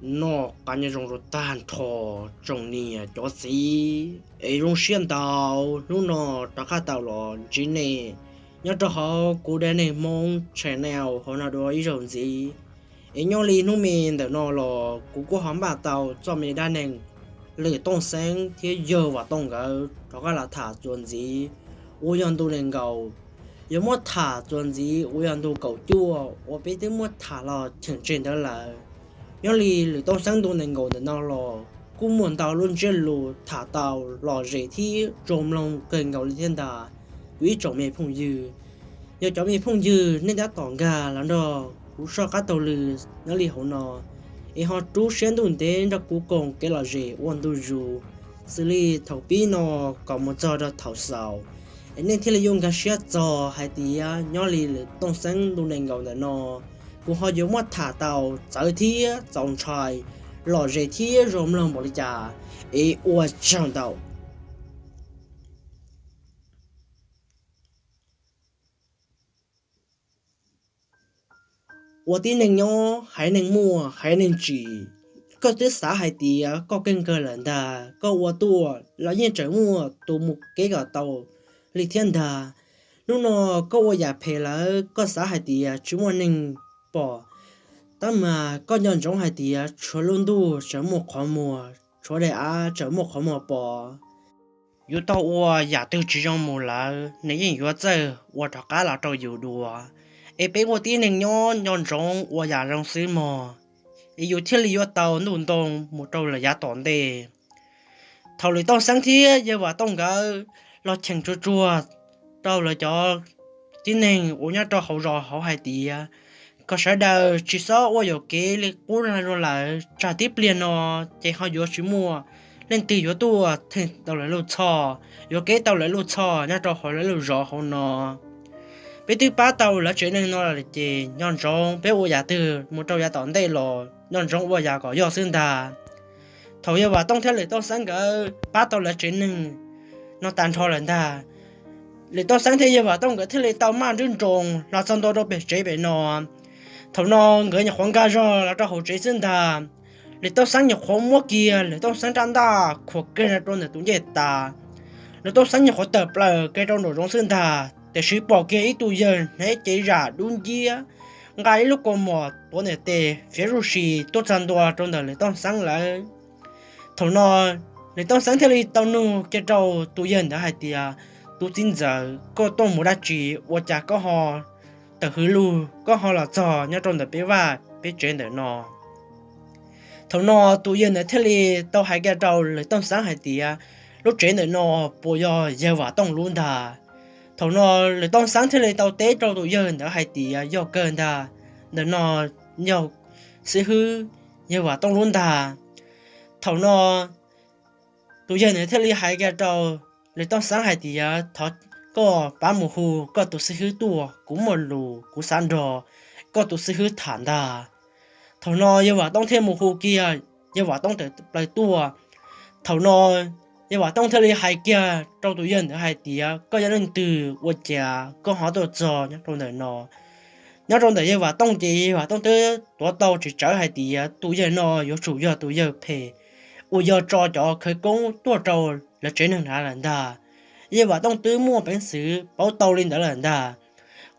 Noj qab nyob zoo rau tag nrho tsoom niam cov txiv es zoo siab ntau, hnub no rov qab tau los ntsib nej nyob rau hauv kuv dab neeg Hmoob channel hauv no dua ib zaug ntxiv. Es nyob li hnub me ntawm no los kuv kuj ho npaj tau txoj me dab neeg Lwm Tooj Xeeb thiab Yawg Vam Tooj nkawd rov qab los tham txuas ntxiv uas yog ntu nees nkaum, yog muab tham txuas ntxiv uas yog ntu kaum cuaj uas peb twb muab tham los cheem tseg ntawd lawm. Nyob li Lwm Tooj Xeeb ntu nees nkaum ntawm no los kuj muaj ntau lub ntsiab lus tham tau lom zem thiab zoo mloog kawg nkaus li thiab ntag. Kuv ib tsoom me phooj ywg, yog cov me phooj ywg nej tab tom nkag los nrog kuv soj qab taug lw nyob li hauv no, es ho rub siab ntuj ntev nrog kuv koom kev lom zem ua ntu zus, xws li thaum pib no kom mus txog rau thaum xaus, es nej thiaj li yuav nkag siab txog hais tias nyob li Lwm Tooj Xeeb ntu nees nkaum ntawm no, kuv ho yuav muab tham tau txawv thiab txaus ntshai, lom zem thiab zoo mloog npaum li cas. Es ua tsaug ntau. Ua tib neeg nyob haiv neeg muaj haiv neeg tsim, koj twb xav hais tias koj keej kawg lawm ntag, koj ua tuaj los yeej tseem muaj tus mus kev kom tau li thiab ntag. Hnub no koj ua yam phem lawm koj xav hais tias tsis muaj neeg pom, tab mas koj nco ntsoov hais tias tshuav lub ntuj tseem muaj qhov muag, tshuav daim av tseem muaj qhov muag pom. Yus tau ua yam twg tsis zoo mus lawm nws yeej yuav txawj ua rov qab los rau yus dua. Es peb ua tib neeg nyob nco ntsoov ua yam zoo xwb mog, es yus thiaj li yuav tau ntuj ntoo mus rau lawm yav tom ntej. Thaum Lwm Tooj Xeeb thiab Yawg Vam Tooj nkawd los cheem tsuag tsuag rau lawv cov tib neeg uas nyob rau hauv zos hauv hais tias kom sawv daws tsis txhob ua yuam kev li qub no lawm, tsam tib pliag no ces ho yuav tsis muaj leej twg yuav tuaj theej tau lawv lub txhoj, yuav kev tau lawv lub txhoj nyob rau hauv lawv lub zos hauv no. Peb twb pab tau lawv tsev neeg no lawm ces nco ntsoov peb ua yam twg mus rau yav tom ntej los nco ntsoov ua yam kom yog xwb ntag. Thaum Yawg Vam Tooj thiab Lwm Tooj Xeeb nkawd pab tau lawv tsev neeg no tag nrho lawm ntag, Lwm Tooj Xeeb thiab Yawg Vam Tooj nkawd thiaj li tau maj nruab nroos los txog ntua rau pem tsev pem no. Thaum no nkawd nyuam qhuav nkag zog los rau hauv tsev xwb ntag, Lwm Tooj Xeeb nyuam qhuav muab kiag Lwm Tooj Xeeb rab ntaj khuam kiag rau ntawm tus ncej tas. Lwm Tooj Xeeb nyuam qhuav tawm plaws kiag rau nraum zoov xwb ntag, tiam sis pom kiag ib tug yawg hneev cev zam dub nciab, nqa ib lub kaus mom tuav ntawm tes fiav zuj sis tuaj txog ntua rau ntawm Lwm Tooj Xeeb lawm. Thaum no Lwm Tooj Xeeb thiaj li tau nug kiag rau tus yawg ntawd hais tias, tus txiv ntxawm, koj tuaj mus dab tsi ua cas koj ho tawm hws lug koj ho los txog nyob rau ntawm peb vaj peb tsev ntawm no? Thaum no tus yawg ntawd thiaj li tau hais kiag rau Lwm Tooj Xeeb hais tias, lub tsev ntawm no puas yog Yawg Vam Tooj lub ntag? Thaum no Lwm Tooj Xeeb thiaj li tau teb rau tus yawg ntawd hais tias, yog kawg ntag, ntawm no yog xib hwb Yawg Vam Tooj lub ntag. Thaum no tus yawg ntawd thiaj li hais kiag rau Lwm Tooj Xeeb hais tias, thov koj pab mus hu koj tus xib hwb tuaj, kuv muaj lus kuv xav nrog koj tus xib hwb tham ntag. Thaum no Yawg Vam Tooj thiaj mus hu kiag Yawg Vam Tooj tawm plaws tuaj. Thaum no Yawg Vam Tooj thiaj li hais kiag rau tus yawg ntawd hais tias, koj yog leej twg ua cas koj ho tuaj txog nyob rau ntawm no? Nyob rau ntawm Yawg Vam Tooj ces Yawg Vam Tooj twb tuav tau tsis tsawv hais tias tus yawg no yuav tsum yog tus yawg phem uas yog tso cov khawv koob tuaj rau lawv tsev neeg nrad lawm ntag. Yawg Vam Tooj twb muaj peev xwm paub tau li ntawd lawm ntag.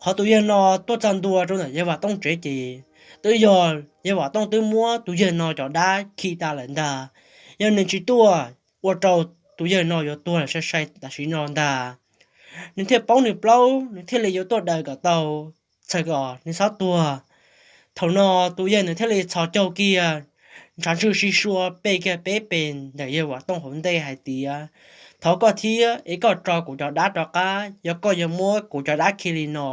Qhov tus yawg no tuaj txog ntua rau ntawm Yawg Vam Tooj tsev ces twb yog Yawg Vam Tooj twb muab tus yawg no cov dab khi tas lawm ntag. Yog nws tsis tuaj, ua rau tus yawg no yuav tuag lawm sai sai tam sim no ntag. Nws thiaj paub nws plaub, nws thiaj li yuav tuaj daws kom tau, txhawm kom nws txhob tuag. Thaum no tus yawg ntawd thiaj li txhos caug kiag, ntshav ntswg sib sua pe kiag peb pes ntawm Yawg Vam Tooj hauv ntej hais tias, thov koj thiab es koj tso kuv cov dab rov qab, yog koj yuav muab kuv cov dab khi li no,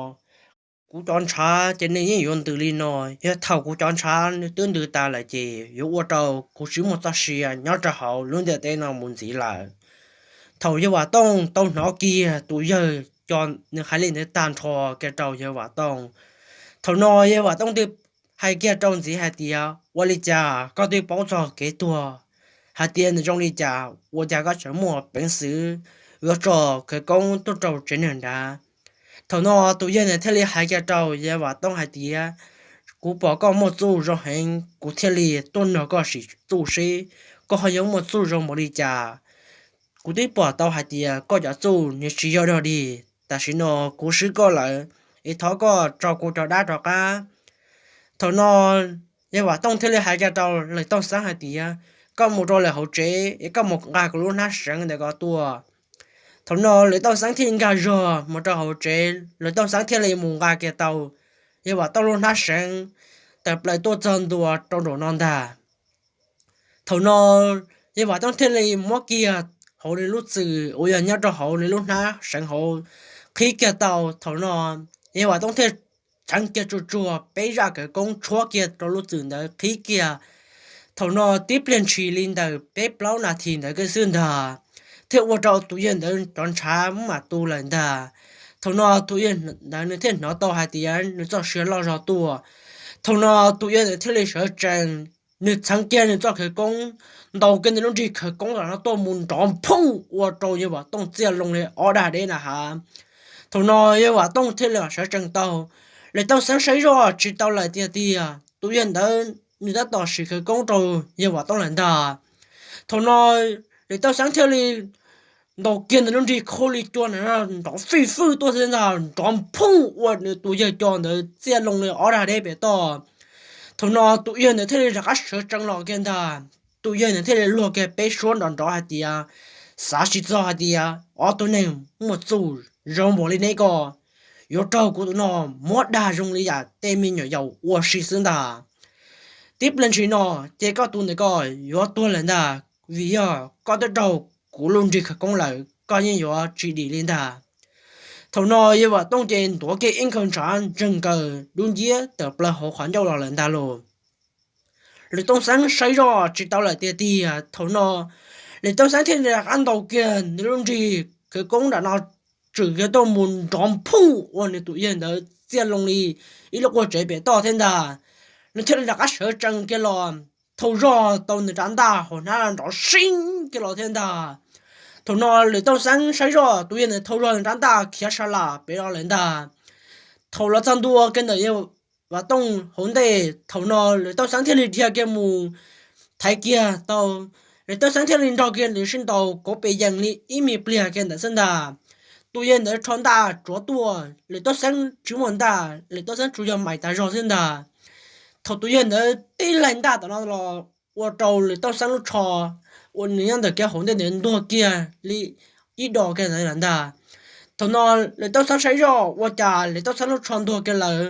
kuv cov ntshav ces nws yeej yuav ntws li no. Yog thaum kuv cov ntshav nws twb ntws tas lawm ces yuav ua rau kuv tsis muaj txoj sia nyob rau hauv lub ntiaj teb no mus ntxiv lawm. Thaum Yawg Vam Tooj tau hnov kiag tus yawg cov nws hais li ntawd tag nrho kiag rau Yawg Vam Tooj, thaum no Yawg Vam Tooj twb hais kiag rau ntxiv hais tias, ua li cas koj twb paub txog kev tuag hais tias nws zoo li cas, ua cas koj tseem muaj peev xwm yuav tso khawv koob tuaj rau tsev neeg nrad? Thaum no tus yawg ntawd thiaj li hais kiag rau Yawg Vam Tooj hais tias, kuv pom koj muaj txuj zoo heev, kuv thiaj li tuaj nrog koj sim txuj seb koj ho yuav muaj txuj zoo npaum li cas. Kuv twb pom tau hais tias koj cov txuj nws tsis yog dog dig, tam sim no kuv swb koj lawm, es thov koj tso kuv cov dab rov qab. Thaum no yawg Vam Tooj thiaj li hais kiag rau Lwm Tooj Xeeb hais tias, koj mus rau lawm hauv tsev es koj mus nqa kuv lub hnab seev ntawm ko tuaj. Thaum no Lwm Tooj Xeeb thiaj nkag zog mus rau hauv tsev, Lwm Tooj Xeeb thiaj li mus nqa kiag tau yawg Vam Tooj lub hnab seev tawm plaws tuaj txog ntua rau nraum no ntag. Thaum no yawg Vam Tooj thiaj li muab kiag hauv nws lub txwm uas yog nyob rau hauv nws lub hnab seev hauv qhib kiag tau. Thaum no yawg Vam Tooj thiaj txheev kiag tsuag tsuag peb zaj khawv koob tshuab kiag rau lub txwm ntawd qhib kiag. Thaum no tib pliag ntshis li ntawm peb plaub nas this ntawd kiag xwb ntag, thiaj ua rau tus yawg ntawd cov ntshav mam tu lawm ntag. Thaum no tus yawg ntawd nws thiaj hnov tau hais tias nws txoj sia loj zog tuaj. Thaum no tus yawg ntawd thiaj li sawv tsees, nws txheev kiag nws txoj khawv koob, ntaus kiag nws lub nrig khawv koob los no tuaj mus nrov phooj ua rau yawg Vam Tooj txiaj loo li ob dag deb na has. Thaum no yawg Vam Tooj thiaj li sawv tsees tau, Lwm Tooj Xeeb saib zoj tsis tau lawm tiag tiag, tus yawg ntawd nws tab tom sim khawv koob rau yawg Vam Tooj lawm ntag. Thaum no Lwm Tooj Xeeb thiaj li ntaus kiag ntawm lub nrig khaub li cua na nrov fij fwj tuaj thiab ntag, nrov phooj ua nws tus yawg co ntawd txiaj loo li ob dag deb pem toj. Thaum no tus yawg ntawd thiaj li rov qab sawv tsees los kiag ntag. Tus yawg ntawd thiaj li luag kiag peb suab nrov nrov hais tias, xav tsis txog hais tias ob tug neeg muaj txuj zoo npaum li neb ko yuav raug kuv tus no muab dag zoo li yam tej me nyuam yaus ua si xwb ntag. Tib pliag ntshis no ces koj tus ntawm ko yuav tuag lawm ntag, vim yog koj twb raug kuv lub nrig khawv koob lawm, koj yeej yuav tsis dim li ntag. Thaum no yawg Vam Tooj ces ntuav kiag ib nkawg ntshav ntseeg nkaws dub nciab tawm plaws hauv qhov ncauj los lawm ntag lauj. Lwm Tooj Xeeb saib zoj tsis tau lawm tiag tiag, thaum no Lwm Tooj Xeeb thiaj li rov qab ntaus kiag nws lub nrig khawv koob nram no tswm kiag tuaj mus nrov phooj ua nws tus yawg ntawd txiaj loo li ib lub quag tsev pem toj thiab ntag. Nws thiaj li rov qab sawv tsees kiag los thau zog tau nws rab ntaj hauv hnab nrov sieb kiag los thiab ntag. Thaum no Lwm Tooj Xeeb saib zoj tus yawg ntawd thau zog nws rab ntaj khiav sa las pem los lawm ntag. Thaum los txog ntua kiag ntawm yawg Vam Tooj hauv ntej, thaum no Lwm Tooj Xeeb thiaj li dhia kiag mus thaiv kiag tau. Lwm Tooj Xeeb thiaj li nrog kiag nws sib ntaus kauv pes yees li ib me pliag kiag ntawd xwb ntag. Tus yawg ntawd rho ntaj tsuav tuaj, Lwm Tooj Xeeb tsis muaj ntaj, Lwm Tooj Xeeb tsuas yog mais tas zog xwb ntag. Thaum tus yawg ntawd tib laig ntaj tom no los ua rau Lwm Tooj Xeeb lub tsho uas nws nyob ntawm kiag hauv ntej ntawd ntuag kiag li ib dos kiag ntawd lawm ntag. Thaum no Lwm Tooj Xeeb saib zoj ua cas Lwm Tooj Xeeb lub tsho ntuag kiag lawm.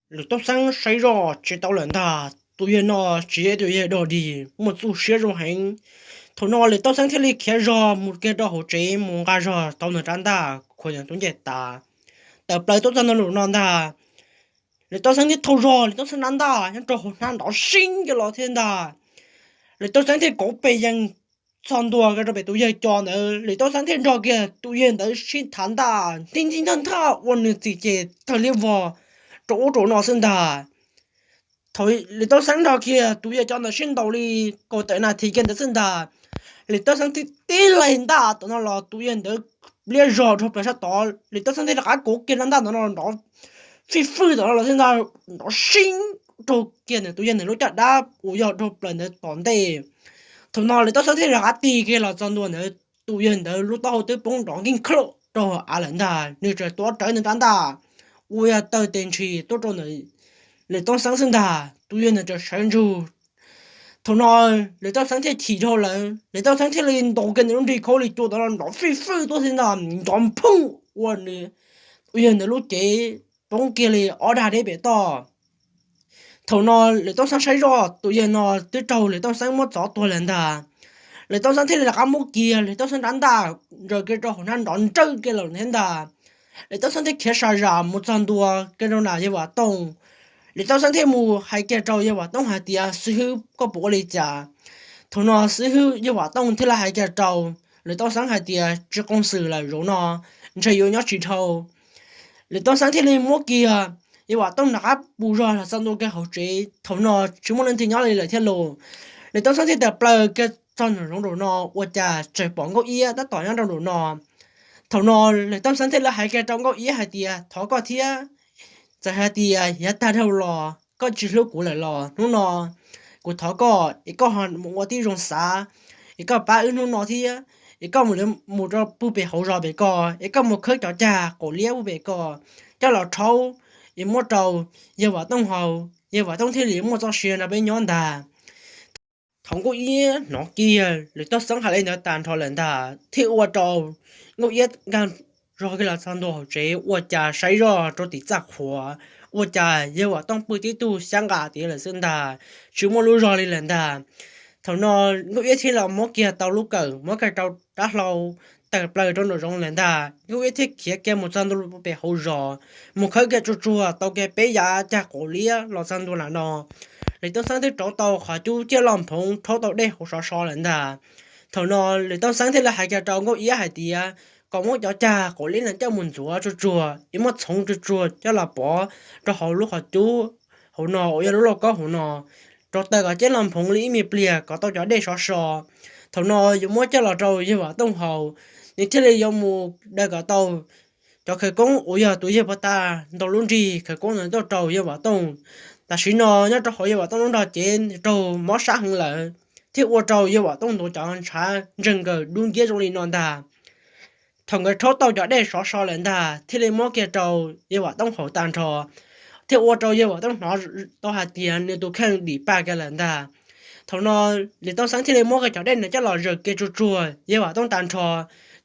Lwm Tooj Xeeb saib zoj tsis tau lawm ntag, tus yawg no tsis yog ib tus yawg dog dig, muaj txuj siab zoo heev. Thaum no Lwm Tooj Xeeb thiaj li khiav zog mus kiag rau hauv tsev mus nqa zog tau nws rab ntaj khuam nws tus ncej tas, tawm plaws tuaj txog ntua nraum no ntag. Lwm Tooj Xeeb thiaj thau zog Lwm Tooj Xeeb rab ntaj nyob rau hauv hnab nrov sieb kiag los thiab ntag. Lwm Tooj Xeeb thiaj kauv pes yees txog ntua kiag rau pem tus yawg co ntawd, Lwm Tooj Xeeb thiaj nrog kiag tus yawg ntawd sib thav ntaj nti nti nthaj nthaj ua nws txim ces tawg liab vog rau ub rau no xwb ntag. Thaum Lwm Tooj Xeeb nrog kiag tus yawg co ntawd sib ntaus li kaum tawm nas this kiag ntawd xwb ntag, Lwm Tooj Xeeb thiaj tib laig ntaj tom no los tus yawg ntawd liab zog rau plaws sab tod, Lwm Tooj Xeeb thiaj rov qab kauv kiag rab ntaj tom no nrov fij fwj tom no los thiab ntag, nrov sieb raug kiag ntawm tus yawg ntawd lub caj dab uas yog raug plaws ntawd tom ntej. Thaum no Lwm Tooj Xeeb thiaj rov qab tig kiag los txog ntua ntawd, tus yawg ntawd lub taub hau twb poob nrov nkig nkhlob rau hauv av lawm ntag, nws tseem tuav rawv nws rab ntaj uas yog tawg tes ntshis tuaj rau ntawm Lwm Tooj Xeeb xwb ntag, tus yawg ntawd tseem sawv ntsug. Thaum no Lwm Tooj Xeeb thiaj chim dhau lawm, Lwm Tooj Xeeb thiaj li ntaus kiag nws lub nrig khaub li cua tom no nrov fij fwj tuaj thiab ntag, nrov phooj ua nws, tus yawg ntawd lub cev poob kiag li ob dag deb pem toj. Thaum no Lwm Tooj Xeeb saib zoj tus yawg no twb raug Lwm Tooj Xeeb muab txov tuag lawm ntag. Lwm Tooj Xeeb thiaj li rov qab muab kiag Lwm Tooj Xeeb rab ntaj ntsaws kiag rau hauv hnab nrov nrawj kiag los thiab ntag. Lwm Tooj Xeeb thiaj khiav sa zam mus txog ntua kiag rau nram yawg Vam Tooj. Lwm Tooj Xeeb thiaj mus hais kiag rau yawg Vam Tooj hais tias, xib hwb, koj puas ua li cas? Thaum no xib hwb yawg Vam Tooj thiaj li hais kiag rau Lwm Tooj Xeeb hais tias, tsis qoos xwm lawm, zaum no ntshe yuav nyob tsis dhau. Lwm Tooj Xeeb thiaj li muab kiag yawg Vam Tooj rov qab pus zog los txog ntua kiag hauv tsev. Thaum no tsis muaj leej twg nyob li lawm thiab los, Lwm Tooj Xeeb thiaj tawm plaws kiag txog nraum zoov nraum no, ua cas tseem pom Nkauj Iab tab tom nyob rau nraum no. Thaum no Lwm Tooj Xeeb thiaj li hais kiag rau Nkauj Iab hais tias, thov koj thiab, Txawm hais tias yav tag dhau los koj tsis hlub kuv lawm los hnub no kuv thov koj es koj ho mus ua tib zoo xav, es koj pab wb hnub no thiab, es koj mus, mus rau pug pem hauv zos pem ko, es koj mus khawb cov cag qaum liab pug pem ko coj los rhaub, es muab rau yawg Vam Tooj haus, yawg Vam Tooj thiaj li muaj txoj sia nrog peb nyob ntag. Thaum Nkauj Iab hnov kiag Lwm Tooj Xeeb hais li ntawd tag nrho lawm ntag thiaj ua rau Nkauj Iab nkag zog kiag los txog ntua hauv tsev, ua cas saib zoj rau tim txaj qhuav, ua cas yawg Vam Tooj pw tib tug xyab nqa tiav lawm xwb ntag, tsis muaj lub zog li lawm ntag. Thaum no Nkauj Iab thiaj los muab kiag tau lub kawm, muab kiag rau rab hlau tawm plaws rau nraum zoov lawm ntag. Nkauj Iab thiaj khiav kiag mus txog ntua pem hauv zos, mus khawb kiag tsuag tsuag tau kiag peb yav cag qaum liab los txog ntua nram no. Lwm Tooj Xeeb twb rauv tau qhov cub ciaj loj nphoov, rhaub tau dej hauv sov so lawm ntag. Thaum no Lwm Tooj Xeeb thiaj li hais kiag rau Nkauj Iab hais tias kom muab cov cag qaum liab no coj mus ntxuav tsuag tsuag, es muab txhoov tsuag tsuag coj los pov rau hauv lub qhov cub hauv no uas yog lub lauj kaub hauv no, rau taws kom ciaj loj nphoov li ib me pliag kom tau cov dej sov so. Thaum no yuav muab coj los rau yawg Vam Tooj haus. Nws thiaj li yuav mus daws kom tau cov khawv koob uas yog tus yawg puag ta ntaus lub nrig khawv koob ntawd tuaj rau yawg Vam Tooj. Tam sim no nyob rau hauv yawg Vam Tooj lub nrog cev raug mob sab heev lawm, thiaj ua rau yawg Vam Tooj ntuav cov ntshav ntsees nkaws dub nciab zoo li no ntag. Thaum nkawd rhaub tau cov dej sov so lawm ntag thiaj li muab kiag rau yawg Vam Tooj haus tag nrho, thiaj ua rau yawg Vam Tooj hnov tau hais tias nws tus kheej dim paj kiag lawm ntag. Thaum no Lwm Tooj Xeeb thiaj li muab kiag cov dej no coj los zaws kiag tsuag tsuag yawg Vam Tooj tag nrho,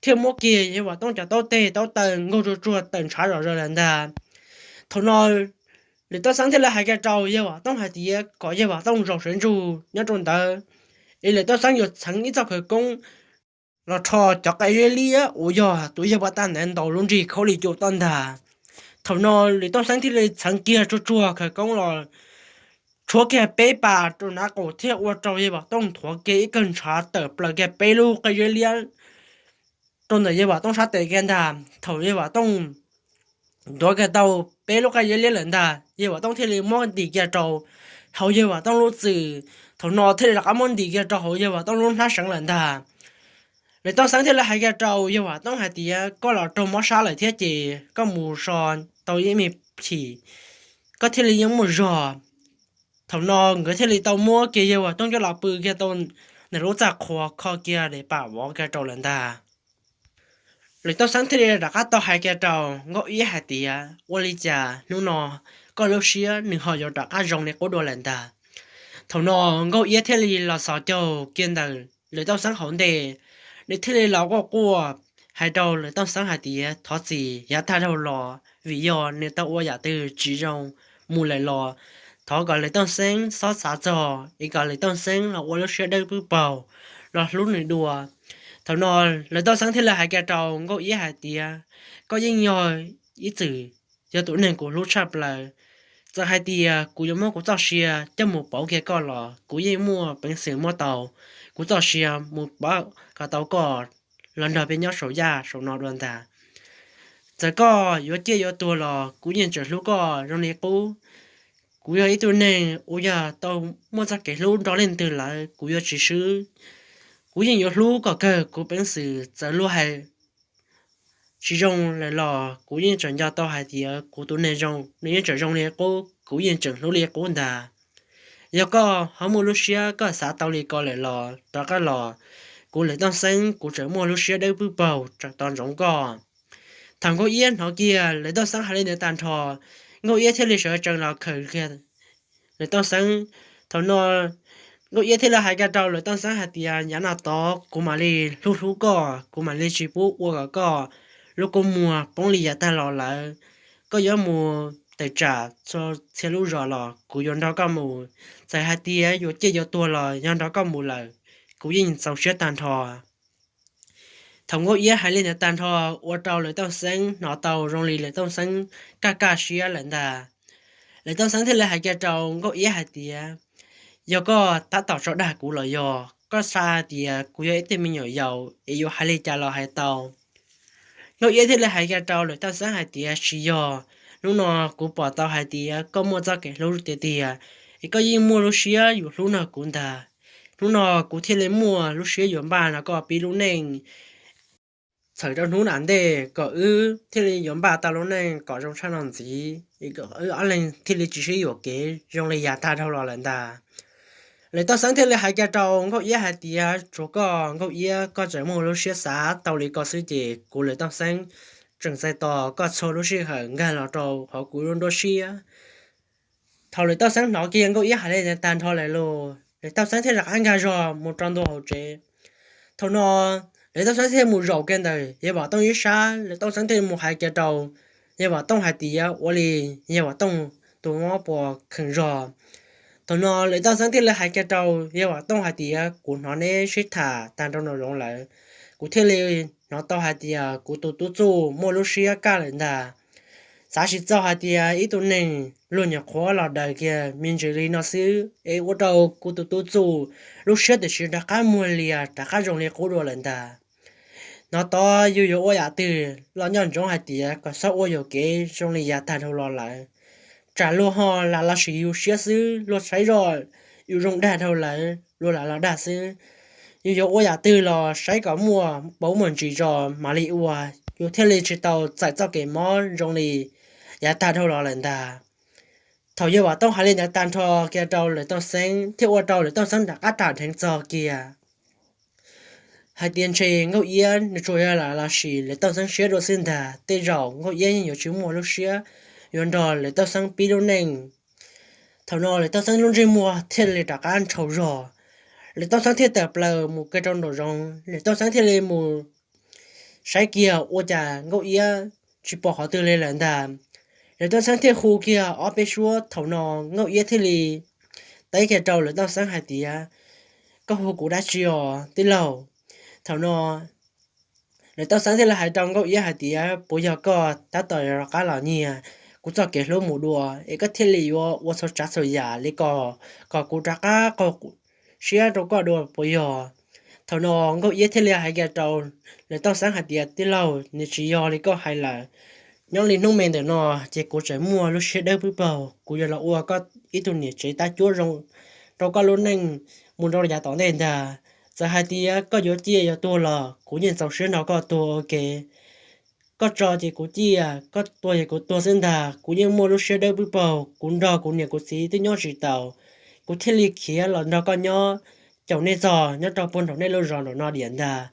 thiaj muab kiag yawg Vam Tooj cov taub teg taub taw nkaug tsuag tsuag tawm ntshav zom zaws lawm ntag. Thaum no Lwm Tooj Xeeb thiaj li hais kiag rau yawg Vam Tooj hais tias kom yawg Vam Tooj zaum sawv ntsug nyob rau ntawd, es Lwm Tooj Xeeb yuav txheev ib txoj khawv koob los rho cov qe zeb liab uas yog tus yawg puag ta ntawd ntaus lub nrig khaub lig cuam tuaj ntag. Thaum no Lwm Tooj Xeeb thiaj li txheev kiag tsuag tsuag khawv koob los tshuab kiag peb pas rau nraub qaum thiaj ua rau yawg Vam Tooj nthuav kiag ib kawg ntshav tawm plaws kiag peb lub qe zeb liab rau ntawm yawg Vam Tooj sab tes kiag ntag. Thaum yawg Vam Tooj ntuav kiag tau peb lub qe zeb liab lawm ntag, yawg Vam Tooj thiaj li muab ntim kiag rau hauv yawg Vam Tooj lub txwm. Thaum no thiaj li rov qab muab ntim kiag rau hauv yawg Vam Tooj lub hnab seev lawm ntag. Lwm Tooj Xeeb thiaj li hais kiag rau yawg Vam Tooj hais tias koj los raug mob sab lawm thiab ces koj mus so tau ib me chim koj thiaj li yeej muaj zog. Thaum no nkawd thiaj li tau muab kiag yawg Vam Tooj coj los pw kiag tau ntawm lub txaj qhua kho kiag daim pam vov kiag rau lawm ntag. Lwm Tooj Xeeb thiaj li rov qab tau hais kiag rau Nkauj Iab hais tias ua li cas hnub no koj lub siab nws ho yuav rov qab zoo li qub dua lawm ntag. Thaum no Nkauj Iab thiaj li los xaus caug kiag ntawm Lwm Tooj Xeeb hauv ntej, nws thiaj li los quaj quaj hais rau Lwm Tooj Xeeb hais tias thov txim yav tag dhau los vim yog nws tau ua yam twg tsis zoo mus lawm los thov kom Lwm Tooj Xeeb txhob xav txog es kom Lwm Tooj Xeeb los ua lub siab dawb pwb paug los hlub nws dua. Thaum no Lwm Tooj Xeeb thiaj li hais kiag rau Nkauj Iab hais tias koj yeej yog ib txwm yog tus neeg kuv hlub tshaj plaws. Txawm hais tias kuv yuav muab kuv txoj sia coj mus pauv kiag koj los kuv yeej muaj peev xwm muab tau kuv txoj sia mus pauv kom tau koj los nrog peb nyob saum yaj saum no dua ntag. Txawm koj yuav ciaj yuav tuag los kuv yeej tseem hlub koj zoo li qub. Kuv yog ib tug neeg uas yog tau muaj txoj kev hlub nrog leej twg lawm kuv yuav tsis swb. Kuv yeej yuav hlub kom kawg kuv peev xwm, txawm luag hais tsis zoo lawm los kuv yeej tseem nco tau hais tias kuv tus neeg zoo nws yeej tseem zoo li qub, kuv yeej tseem hlub li qub ntag. Yog koj ho muaj lub siab koj xav tau li ko lawm los rov qab los, kuv Lwm Tooj Xeeb kuv tseem muaj lub siab dawb pwb paug tseem tos ntsoov koj. Thaum Nkauj Iab hnov kiag Lwm Tooj Xeeb hais li ntawd tag nrho, Nkauj Iab thiaj li sawv tsees los khawm kiag Lwm Tooj Xeeb. Thaum no Nkauj Iab thiaj li hais kiag rau Lwm Tooj Xeeb hais tias yav no tod kuv mam li hlub hlub koj, kuv mam li tsis pub ua kom koj lub kua muag poob li yav tag los lawm. Koj yuav mus tawm tsam txhua txhia lub zos los kuv yuav nrog koj mus, txawm hais tias yuav ciaj yuav tuag los yog nrog koj mus lawm, kuv yeej txaus siab tag nrho. Thaum Nkauj Iab hais li ntawd tag nrho, ua rau Lwm Tooj Xeeb hnov tau zoo li Lwm Tooj Xeeb kaj kaj siab lawm ntag. Lwm Tooj Xeeb thiaj li hais kiag rau Nkauj Iab hais tias, yog koj tab tom tso dag kuv los yog koj xav hais tias kuv yog ib tug me nyuam yaus es yuav hais li cas los hais tau? Nkauj Iab thiaj li hais kiag rau Lwm Tooj Xeeb hais tias, tsis yog, hnub no kuv pom tau hais tias koj muaj txoj kev hlub tiag tiag, es koj yeej muaj lub siab yuav hlub nrog kuv ntag. Hnub no kuv thiaj li muaj lub siab yuav npaj nrog koj pib lub neej. txhawm rau hnub nram ntej kom wb thiaj li yuav npaj tau lub neej kom zoo tshaj no ntxiv, wb ob leeg thiaj li tsis sib yuam kev zoo li yav tag dhau los lawm ntag. Lawv Tooj Xeeb thiaj li hais kiag rau Nkauj Iab hais tias, tsuas koj Nkauj Iab koj tseem muaj lub siab xav tau li ko xwb ces kuv Lawv Tooj Xeeb tseem txais tos koj txhua lub sij hawm nkag los rau hauv kuv lub nruab siab. Thaum Lawv Tooj Xeeb hnov kiag Nkauj Iab hais li ntawd tag nrho lawm los Lawv Tooj Xeeb thiaj rov qab nkag zog mus rau ntua hauv tsev. Thaum no Lawv Tooj Xeeb thiaj mus zaum kiag ntawm Yawg Vam Tooj ib sab, Lawv Tooj Xeeb thiaj mus hais kiag rau Yawg Vam Tooj hais tias, ua li Yawg Vam Tooj, tus mob puas kheev zog? Thaum no Lawv Tooj Xeeb thiaj li hais kiag rau Yawg Vam Tooj hais tias, kuv hnov neb sib tham tag nrho nraum zoov lawm, kuv thiaj li hnov tau hais tias kuv tus tub Txuj muaj lub siab kaj lawm ntag. Xav tsis txog hais tias ib tug neeg luag nyuam qhuav los daws kiag me ntsis li no xwb es ua rau kuv tus tub Txuj lub siab tam sim rov qab muag lias rov qab zoo li qub dua lawm ntag. Hnov tod yus yuav ua yam twg los nco ntsoov hais tias kom txhob ua yuam kev zoo li yav tag dhau los lawm. Tsam luag ho lam los sim yus siab xwb, luag saib zoj yus zoo dag dhau lawm luag lam los dag xwb. Yus yuav ua yam twg los saib kom muaj paub muaj ntsis tso mam li ua, yus thiaj li tsis tau txais txoj kev mob zoo li yav tag dhau los lawm ntag. Thaum Yawg Vam Tooj hais li ntawd tag nrho kiag rau Lawv Tooj Xeeb thiaj ua rau Lawv Tooj Xeeb rov qab ram dheev txog kiag hais tias ntshe Nkauj Iab nws tsuas yog lam los sim Lawv Tooj Xeeb siab dua xwb ntag, tej zaum Nkauj Iab yeej yuav tsis muaj lub siab yuav nrog Lawv Tooj Xeeb pib lub neej. Thaum no Lawv Tooj Xeeb lub ntsej muag thiaj li rov qab ntshau zog. Lawv Tooj Xeeb thiaj tawm plaws mus kiag rau nraum zoov, Lawv Tooj Xeeb thiaj li mus saib kiag ua cas Nkauj Iab tsis pom qhov twg li lawm ntag. Lawv Tooj Xeeb thiaj hu kiag ob peb suab, thaum no Nkauj Iab thiaj li teb kiag rau Lawv Tooj Xeeb hais tias, koj hu kuv dab tsi os tij laug? Thaum no Lawv Tooj Xeeb thiaj li hais rau Nkauj Iab hais tias, puas yog koj tab tom rov qab los nyiag kuv txoj kev hlub mus dua es koj thiaj li yuav ua txhua tsav txhua yam li ko kom kuv rov qab qaug siab rau koj dua puas yog? Thaum no Nkauj Iab thiaj li hais kiag rau Lawv Tooj Xeeb hais tias, tij laug, nws tsis yog li koj hais lawm. Nyob li hnub me ntawm no ces kuv tseem muaj lub siab dawb pwb paug, kuv yuav los ua koj ib tug niam tsev tab cuab zoo rau koj lub neej mus rau yav tom ntej ntag. Txawm hais tias koj yuav ciaj yuav tuag los kuv yeej txaus siab nrog koj tuag ua ke. Koj tso ces kuv ciaj, koj tua ces kuv tuag xwb ntag. Kuv yeej muaj lub siab dawb pwb paug, kuv nrog kuv niam kuv txiv twb nyob tsis taus, kuv thiaj li khiav los nrog koj nyob, caum nej txog nyob rau puag nraum nej lub zos nraum no diam ntag.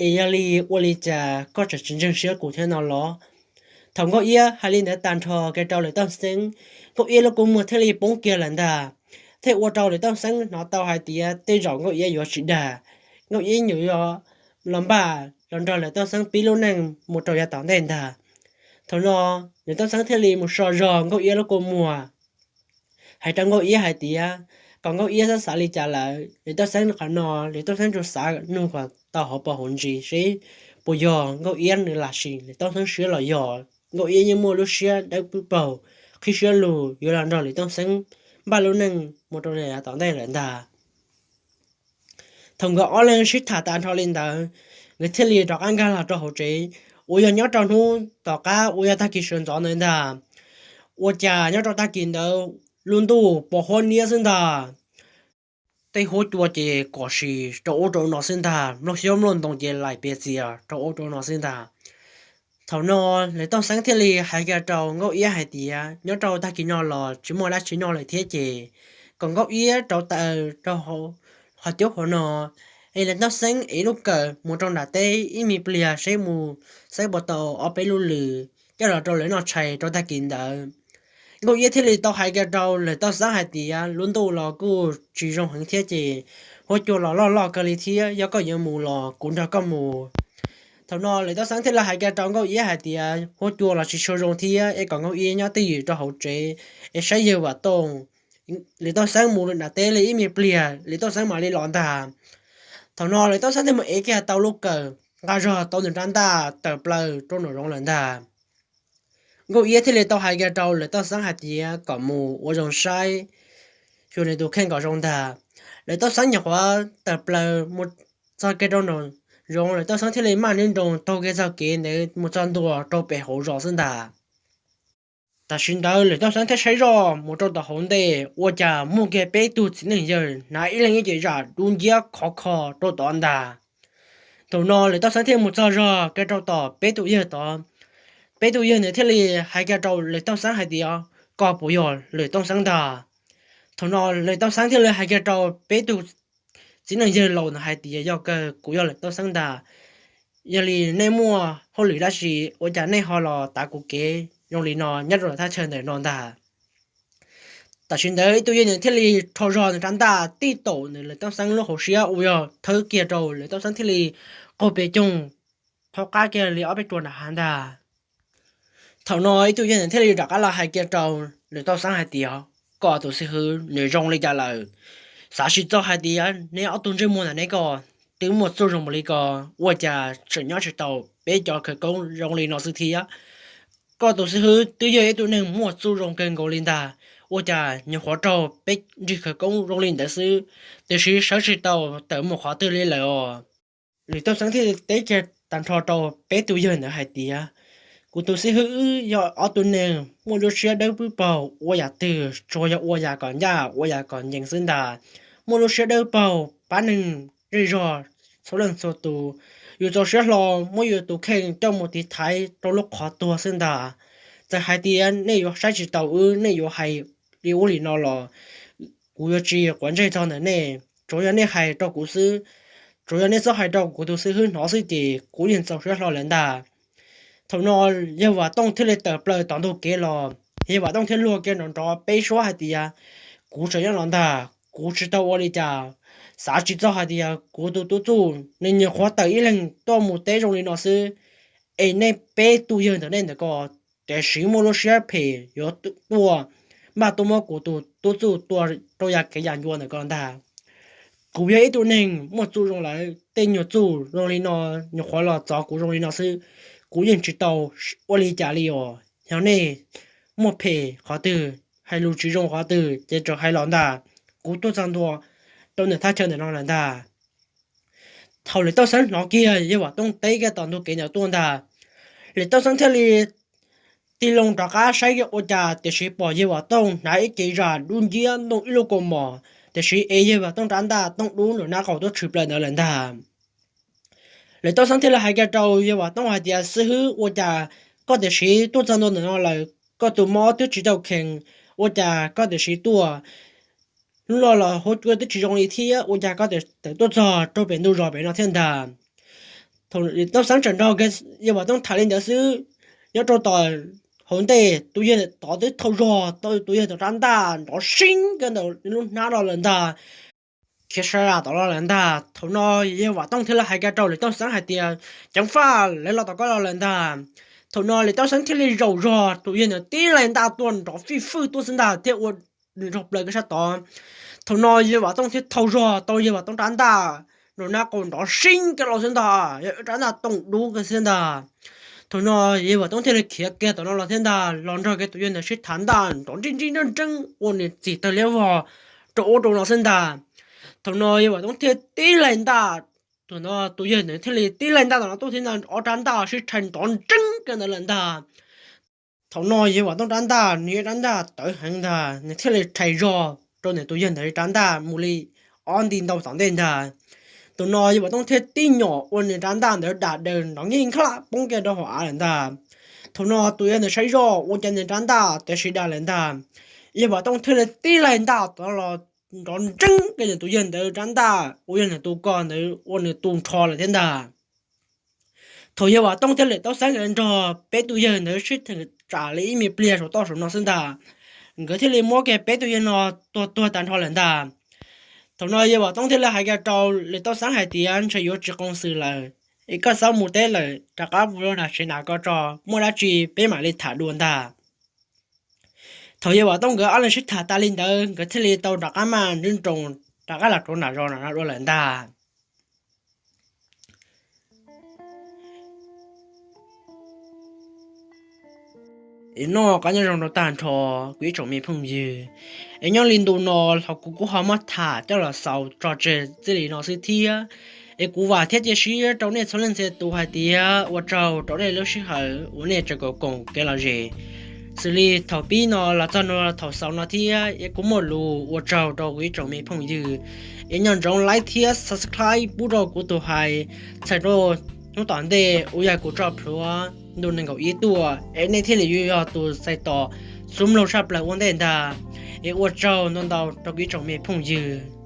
Es yog li ua li cas koj tseem tsis ntseeg siab kuv thiab no los? Thaum Nkauj Iab hais li ntawd tag nrho kiag rau Lawv Tooj Xeeb, Nkauj Iab lub kua muag thiaj li poob kiag lawm ntag. Thiaj ua rau Lawv Tooj Xeeb hnov tau hais tias tej zaum Nkauj Iab yuav tsis dag, Nkauj Iab yuav los npaj los nrog Lawv Tooj Xeeb pib lub neej mus rau yav tom ntej ntag. Thaum no Lawv Tooj Xeeb thiaj li mus so zog Nkauj Iab lub kua muag, hais rau Nkauj Iab hais tias kom Nkauj Iab txhob xav li cas lawm. Lawv Tooj Xeeb qhov no Lawv Tooj Xeeb tsuas xav nug kom tau hauv paus hauv ntsis seb puas yog Nkauj Iab nws lam sim Lawv Tooj Xeeb siab los yog Nkauj Iab yeej muaj lub siab dawb pwb paug, qhib siab lug yuav los nrog Lawv Tooj Xeeb npaj lub neej mus rau yav tom ntej lawm ntag. Thaum nkawd ob leeg sib tham tas nrho li ntawd, nkawd thiaj li rov qab nkag los rau hauv tsev. Uas yog nyob rau hnub tom qab uas yog tag kis sawv ntxov ntawd ntag, ua cas nyob rau tag kis ntawd lub ntuj pos huab niab xwb ntag. Tej huab cua ces kom sis rau ub rau no xwb ntag, nplooj xyoob nplooj ntoo ces laim pias txias rau ub rau no xwb ntag. Thaum no Lawv Tooj Xeeb thiaj li hais kiag rau Nkauj Iab hais tias nyob rau tag kis no los tsis muaj dab tsi noj lawm thiab ces kom Nkauj Iab rauv taws rau qhov cub qhov no, es Lawv Tooj Xeeb ev lub kawm mus rau nram teb ib me pliag seb mus xeeb puas tau ob peb lub lws coj los rau lawv noj tshais rau tag kis ntawd. Nkauj Iab thiaj li tau hais kiag rau Lawv Tooj Xeeb hais tias lub ntuj los kuj tsis zoo heev thiab ces huab cua los loj loj kawg li thiab, yog koj yuav mus los kuv nrog koj mus. Thaum no Lawv Tooj Xeeb thiaj li hais kiag rau Nkauj Iab hais tias huab cua los tsis tshua zoo thiab es kom Nkauj Iab nyob twj ywm rau hauv tsev es saib Yawg Vam Tooj. Lawv Tooj Xeeb mus nram teb li ib me pliag Lawv Tooj Xeeb mam li los ntag. Thaum no Lawv Tooj Xeeb thiaj mus ev kiag tau lub kawm nqa zog tau nws rab ntaj tawm plaws rau nraum zoov lawm ntag. Nkauj Iab thiaj li tau hais kiag rau Lawv Tooj Xeeb hais tias kom mus ua zoo saib xyuas nws tus kheej kom zoo ntag. Lawv Tooj Xeeb nyuam qhuav tawm plaws mus txog kiag rau nraum zoov, Lawv Tooj Xeeb thiaj li maj nroos taug kiag txoj kev ntawd mus txog ntua rau pem hauv zos xwb ntag. Tam sim ntawd Lawv Tooj Xeeb thiaj saib zoj mus rau tom hauv ntej ua cas muaj kiag peb tug txiv neej yawg hnav ib leeg ib ce zam dub nciab khov kho rau tod ntag. Thaum no Lwm Tooj Xeeb thiaj mus txog zog kiag rau tom peb tus yawg tod. Peb tus yawg ntawd thiaj li hais kiag rau Lwm Tooj Xeeb hais tias, koj puas yog Lwm Tooj Xeeb ntag? Thaum no Lwm Tooj Xeeb thiaj li hais kiag rau peb tus txiv neej yawg laus ntawd hais tias, yog kawg, kuv yog Lwm Tooj Xeeb ntag. Yog li nej muaj hauj lwm dab tsi ua cas nej ho los tav kuv kev zoo li no nyob rau thaj chaw ntawm no ntag? Tam sim ntawd ib tug yawg ntawd thiaj li rho zog nws rab ntaj tib taum ntawm Lwm Tooj Xeeb lub hauv siab uas yog thawb kiag rau Lwm Tooj Xeeb thiaj li qaug pes coog, phaub qab kiag li ob peb ruam nram hav ntag. Thaum no ib tug yawg ntawd thiaj li rov qab los hais kiag rau Lwm Tooj Xeeb hais tias, koj tus xib hwb nws zoo li cas lawm? Xav tsis txog hais tias neb ob tug ntsej muag ntawm neb ko twb muaj txuj zoo npaum li ko, ua cas tseem nyob tsis tau peb cov khawv koob zoo li no xwb thiab? Koj tus xib hwb twb yog ib tug neeg muaj txuj zoo kawg nkaus li ntag, ua cas nyuam qhuav raug peb nrig khawv koob zoo li ntawd xwb, tiam sis sawv tsis tau tawm mus qhov twg li lawm os. Lwm Tooj Xeeb thiaj teb kiag tag nrho rau peb tus yawg ntawd hais tias, kuv tus xib hwb wb yog ob tug neeg muaj lub siab dawb paug ua yam twg tsuas yog ua yam kom ncaj ua yam kom ncees xwb ntag. Muaj lub siab dawb paug pab neeg zej zog txhua leej txhua tus, yus txaus siab hlo muab yus tus kheej coj mus tiv thaiv rau lub qhov tuag xwb ntag. Txawm hais tias nej yuav saib tsis taus wb, nej yuav hais li ub li no los kuv yuav tsis quav ntsej txog ntawm nej, tsuav yog nej hais rau kuv xwb. Tsuav yog nej txhob hais rau kuv tus xib hwb hnov xwb ces kuv yeej txaus siab hlo lawm ntag. Thaum no yawg Vam Tooj thiaj li tawm plaws tom ntug kev los, yawg Vam Tooj thiaj luag kiag nrov nrov peb suab hais tias, kuv tseem nyob los ntag, kuv tsis tau ua li cas. Xav tsis txog hais tias kuv tus tub txuj nws nyuam qhuav tawm ib leeg tuaj mus teb zoo li no xwb, es nej peb tus yawg ntawm nej ntawm ko tiam sis muaj lub siab phem yuav tuaj, npaj tuaj muab kuv tus tub txuj tua rau yam kev yam ncua ntawm ko ntag. Kuv yog ib tug neeg muaj txuj zoo lawm, tej nyuag txuj zoo li no nyuam qhuav los txov kuv zoo li no xwb, kuv yeej tsis tau ua li cas li os. Yog nej muaj phem qhov twg, hais lus tsis zoo qhov twg ces txawm hais los ntag, kuv tuaj txog ntua rau ntawm thaj chaw ntawm no lawm ntag. Thaum Lwm Tooj Xeeb hnov kiag yawg Vam Tooj teb kiag tom ntug kev ntawd tuaj ntag, Lwm Tooj Xeeb thiaj li tig loo rov qab saib kiag ua cas tiam sis pom yawg Vam Tooj hnav ib cev zam dub nciab ntoo ib lub kaus mom, tiam sis ev yawg Vam Tooj rab ntaj tooj dub nram nraub qaum tuaj tshwm plaws ntawd lawm ntag. Lwm Tooj Xeeb thiaj li hais kiag rau yawg Vam Tooj hais tias, xib hwb, ua cas koj tiam sis tuaj txog ntua ntawm no lawm? Koj tus mob twb tsis tau kheev, ua cas koj tiam sis tuaj? Lub loj los hauv cua twb tsis zoo li thiab, ua cas koj tawm tuaj txog rau pem ntug zos pem no thiab ntag? Thaum Lwm Tooj Xeeb tseem nrog yawg Vam Tooj tham li ntawd xwb, nyob rau tom hauv ntej tus yawg tod twb thau zog tau tus yawg tom rab ntaj nrov seeb kiag ntawm lub hnab no lawm ntag, khiav sab tom no lawm ntag. Thaum no yawg Vam Tooj thiaj li hais kiag rau Lwm Tooj Xeeb hais tias, ceev faj, lawv los tom koj los lawm ntag. Thaum no Lwm Tooj Xeeb thiaj li zaum zog tus yawg ntawd tib laig ntaj tuaj nrov fij fwj tuaj xwb ntag thiab ua nws nrog plaws kiag sab tod. Thaum no yawg Vam Tooj thiaj thau zog tau yawg Vam Tooj rab ntaj nram nraub qaum nrov seeb kiag los xwb ntag, yog rab ntaj tooj dub kiag xwb ntag. Thaum no yawg Vam Tooj thiaj li khiav kiag tom no los thiab ntag, los nrog kiag tus yawg ntawd sib tham ntaj nrov nrib nrib nreeb nreeb ua nws txim tawg liab vog rau ub rau no xwb ntag. Thaum no yawg Vam Tooj thiaj tib laig ntaj, thaum no tus yawg ntawd thiaj li tib laig ntaj tom no tuaj thiab ntag, ob rab ntaj sib rhais nrov nreeb kiag ntawd lawm ntag. Thaum no yawg Vam Tooj rab ntaj, nws yog rab ntaj tawv heev ntag, nws thiaj li rhais zog rau nws tus yawg ntawd rab ntaj mus li ob nti ntau tom ntej ntag. Thaum no yawg Vam Tooj thiaj tib nyom ua nws rab ntaj ntawd dam daws nrov nkij nkaj poob kiag rau hauv av lawm ntag. Thaum no tus yawg ntawd saib zoj ua cas nws rab ntaj tawv siv dam lawm ntag. Yawg Vam Tooj thiaj li tib laig ntaj tod los nrov nreeb kiag nws tus yawg ntawd rab ntaj uas yog nws tus ko ntawd ua nws tu nrho lawm thiab ntag. Thaum yawg Vam Tooj thiab Lwm Tooj Xeeb nkawd nrog peb tus yawg ntawd sib tham tsam li ib me pliag saum toj saum no xwb ntag, nkawd thiaj li muab kiag peb tus yawg no tua tuag tag nrho lawm ntag. Thaum no yawg Vam Tooj thiaj li hais kiag rau Lwm Tooj Xeeb hais tias, ntshe yuav tsis qoos xwm lawm, es koj txhob mus teb lawm, rov qab mus rau nram tsev nram ko tso, muaj dab tsi peb mam li tham dua ntag. Thaum yawg Vam Tooj nkawd ob leeg sib tham tas li ntawd, nkawd thiaj li tau rov qab maj nroos rov qab los rau nram zos nram no dua lawm ntag. Es noj qab nyob zoo rau tag nrho kuv ib tsoom me phooj ywg. Es nyob li ntu no los kuv kuj ho muab tham coj los xaus tso tseg txij li no xwb thiab. Es kuv vam thiab cia siab rau nej txhua leej txhia tus hais tias ua tsaug rau nej lub sij hawm uas nej tseem koom kev lom zem Xws li thaum pib no los txog ntua thaum xaus no thiab es kuv muaj lus ua tsaug rau kuv ib tsoom me phooj ywg es nco ntsoov like thiab subscribe pub rau kuv tus hais txhawm rau hnub tom ntej uas yog kuv tso plhuav ntu nees nkaum ib tuaj es nej thiaj li yuav yog tus txais tos xub mloog tshaj plaws ua ntej ntag. Es ua tsaug ntau ntau rau kuv ib tsoom me phooj ywg.